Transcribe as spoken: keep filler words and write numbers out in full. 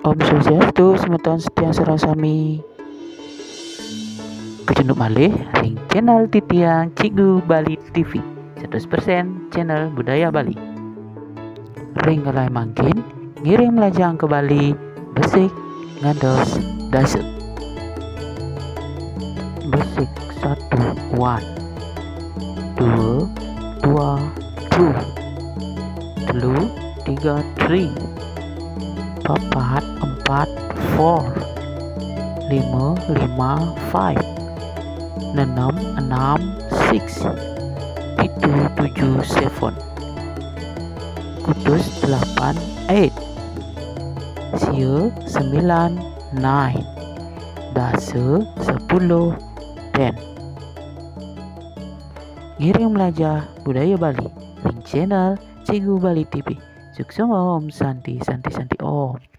Om Swastiastu, semeton setia sareng sami. Kecunduk malih ring channel titiang Cikgu Bali T V, seratus persen channel budaya Bali. Ring galah mangkin, ngiring mlajah Angka Bali, besik ngantos dasa. Besik satu, one. Dua, dua, two. Telu, tiga, three. Papat, empat, four. Lima, lima, five. Nenem, enam, six. Pitu, tujuh, seven. Kutus, delapan, eight. Sia, sembilan, nine. Dasa, sepuluh, ten. Ngiring mlajah budaya Bali ring channel Cikgu Bali T V. Suksma. Om Santi, Santi, Santi Om.